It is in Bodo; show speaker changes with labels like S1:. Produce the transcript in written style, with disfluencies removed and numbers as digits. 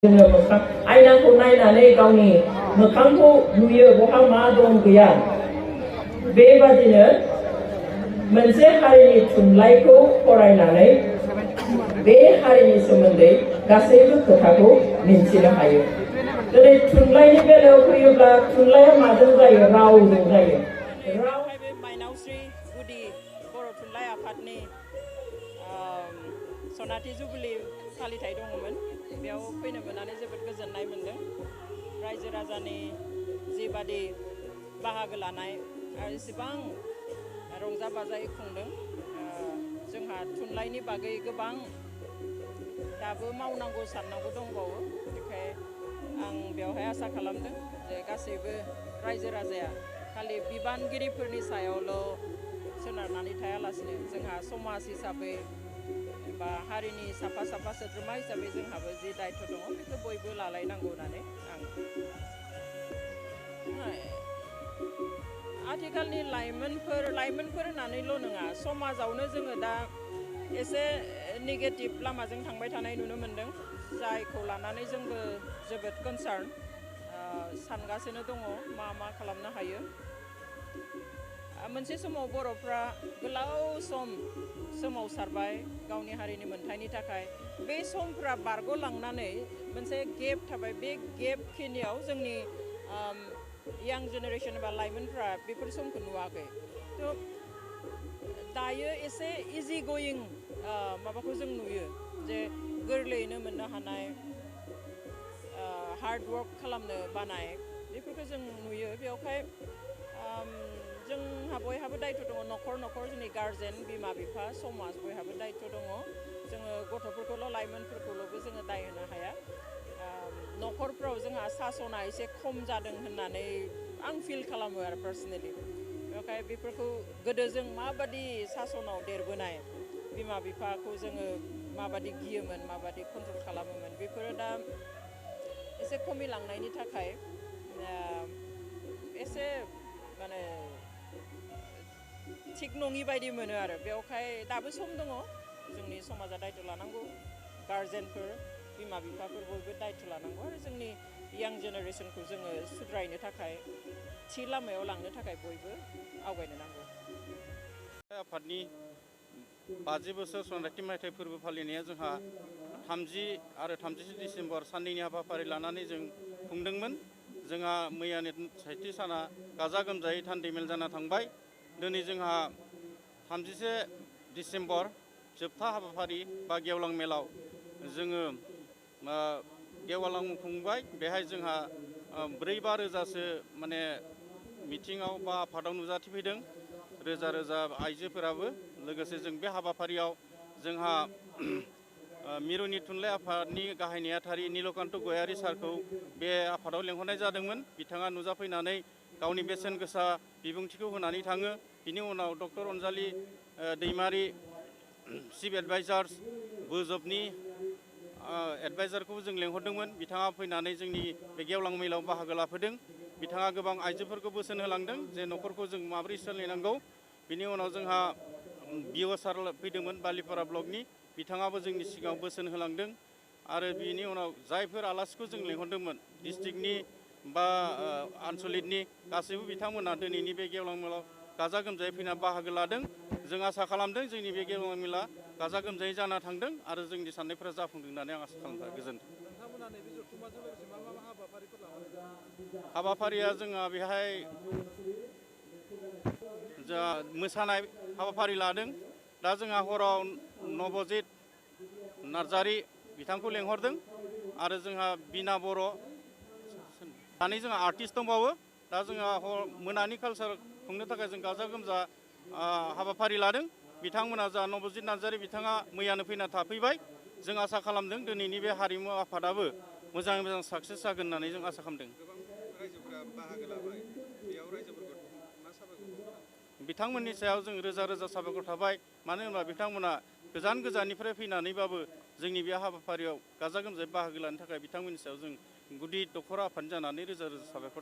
S1: जोङो मोखां आयनाखौ नायनानै गावनि मोखांखौ नुयो बहा मा दं गैया। बेबादिनो मोनसे हारिनि थुनलाइखौ फरायनानै बे हारिनि सोमोन्दै गासैबो खोथाखौ मिन्थिनो हायो। दिनै थुनलाइनि बेलायाव फैयोब्ला थुनलाइया माजों जायो? रावजों जायो।
S2: बे माइनावस्रि गुदि बर' थुनलाइ आफादनि सनाथि जुबिलि फालिथाय दङमोन। बेयाव फैनो मोननानै जोबोद गोजोननाय मोनदों। रायजो राजानि जिबादि बाहागो लानाय आरो एसेबां रंजा बाजायै खुंदों। जोंहा थुनलाइनि बागै गोबां दाबो मावनांगौ साननांगौ दंबावो। बेनिखायनो आं बेवहाय आसा खालामदों जे गासैबो रायजो राजाया खालि बिबानगिरिफोरनि सायावल' सोनारनानै थायालासिनो जोंहा समाज हिसाबै बा हारिनि साफा साफा सोद्रोमा हिसाबै जोंहाबो जि दायथ' दङ बेखौ बयबो लालायनांगौ होननानै आं आथिखालनि लाइमोनफोर होननानैल' नङा, समाजावनो जोङो दा एसे नेगेटिभ लामाजों थांबाय थानाय नुनो मोनदों, जायखौ लानानै जोंबो जोबोद कनसार्न सानगासिनो दङ मा खालामनो हायो। मोनसे समाव बर'फ्रा गोलाव सम सोमावसारबाय गावनि हारिनि मोन्थायनि थाखाय। बे समफ्रा बारग'लांनानै मोनसे गेप थाबाय। बे गेप खिनियाव जोंनि यां जेनेरेसन एबा लाइमोनफ्रा बेफोर समखौ नुवाखै। थ' दायो एसे इजि गोयिं माबाखौ जों नुयो, जे गोरलैयैनो मोननो हानाय, हार्ड वर्क खालामनो बानाय बेफोरखौ जों नुयो। बेवहाय जोंहा बयहाबो दायथ' दङ। न'खर जोंनि गार्जेन, बिमा बिफा, समाज बयहाबो दायथ' दङ। जोङो गथ'फोरखौल' लाइमोनफोरखौल'बो जोङो दाय होनो हाया। न'खरफ्राव जोंहा सासना एसे खम जादों होननानै आं फिल खालामो आरो पार्सनेलि। बेवहाय बेफोरखौ गोदो जों माबादि सासनाव देरबोनाय, बिमा बिफाखौ जोङो माबादि गियोमोन, माबादि कन्ट्रल खालामोमोन, बेफोरो दा एसे खमिलांनायनि थाखाय एसे माने थिग नङि बायदि मोनो आरो। बेवहाय दाबो सम दङ। जोंनि समाजा दायथ' लानांगौ, गार्जेनफोर, बिमा बिफाफोर बयबो दायथ' लानांगौ आरो जोंनि यां जेनेरेसनखौ जोङो सुद्रायनो थाखाय, थि लामायाव लांनो थाखाय बयबो आवगायनो नांगौ।
S3: आफादनि 50 बोसोर सनरायथि मायथाइ फोरबो फालिनाया जोंहा 30 आरो 31 डिसेम्बर साननैनि हाबाफारि लानानै जों खुंदोंमोन। जोंहा मैयानि सेथि साना गाजा गोमजायै थान्दैमेल जाना थांबाय। दिनै जोंहा 31 डिसेम्बर जोबथा हाबाफारि बा गेवलां मेलाव जोङो गेवलां खुंबाय। बेहाय जोंहा 4-5 रोजासो माने मिथिङाव बा आफादाव नुजाथिफैदों। रोजा आइजोफोराबो। लोगोसे जों बे हाबाफारियाव जोंहा मिरुनि थुनलाइ आफादनि गाहाय नेहाथारि नीलकान्त गयारी सारखौ बे आफादाव लेंहरनाय जादोंमोन। बिथाङा नुजाफैनानै गावनि बेसेन गोसा बिबुंथिखौ होनानै थाङो। बिनि उनाव डक्टर अनजालि दैमारि, चिफ एडभाइजार्स BWJFनि एडभाइजारखौ जों लेंहरदोंमोन। बिथाङा फैनानै जोंनि बे गेवलां मेलाव बाहागो लाफैदों। बिथाङा गोबां आइजोफोरखौ बोसोन होलांदों जे न'खरखौ जों माबोरै सोलिनांगौ। बिनि उनाव जोंहा BO सार फैदोंमोन बालिपारा ब्लकनि। बिथाङाबो जोंनि सिगाङाव बोसोन होलांदों। आरो बिनि उनाव जायफोर आलासिखौ जों लेंहरदोंमोन डिस्ट्रिक्टनि बा आनसलिकनि, गासैबो बिथांमोना दिनैनि बे गेवलां मेलाव गाजा गोमजायै फैना बाहागो लादों। जों आसा खालामदों जोंनि बे गेवलां मेला गाजा गोमजायै जाना थांदों आरो जोंनि साननायफोरा जाफुंदों होननानै आं आसा खालामदों। गोजोन्थों। हाबाफारिया जोंहा बेहाय मोसानाय हाबाफारि लादों। दा जोंहा हराव नबजित नार्जारि बिथांखौ लेंहरदों आरो जोंहा बिना बर' सानै जोंहा आर्टिस्ट दंबावो। दा जोंहा मोनानि कालसार खुंनो थाखाय जों गाजा गोमजा हाबाफारि लादों। बिथांमोना जा नबजित नार्जारि बिथाङा मैयानो फैना थाफैबाय। जों आसा खालामदों दिनैनि बे हारिमु आफादाबो मोजाङै मोजां साक्सेस जागोन होननानै जों आसा खालामदों।
S4: रायजोफोरा बाहागो लाबाय, बेयाव रायजोफोरखौ मा साबायखर?
S3: बिथांमोननि सायाव जों रोजा साबायखर थाबाय। मानो होनब्ला बिथांमोना गोजाननिफ्राय फैनानैबाबो जोंनि बे हाबाफारियाव गाजा गोमजायै बाहागो लानो थाखाय बिथांमोननि सायाव जों गुदि दख'र आफादनि जानानै रोजा साबायखर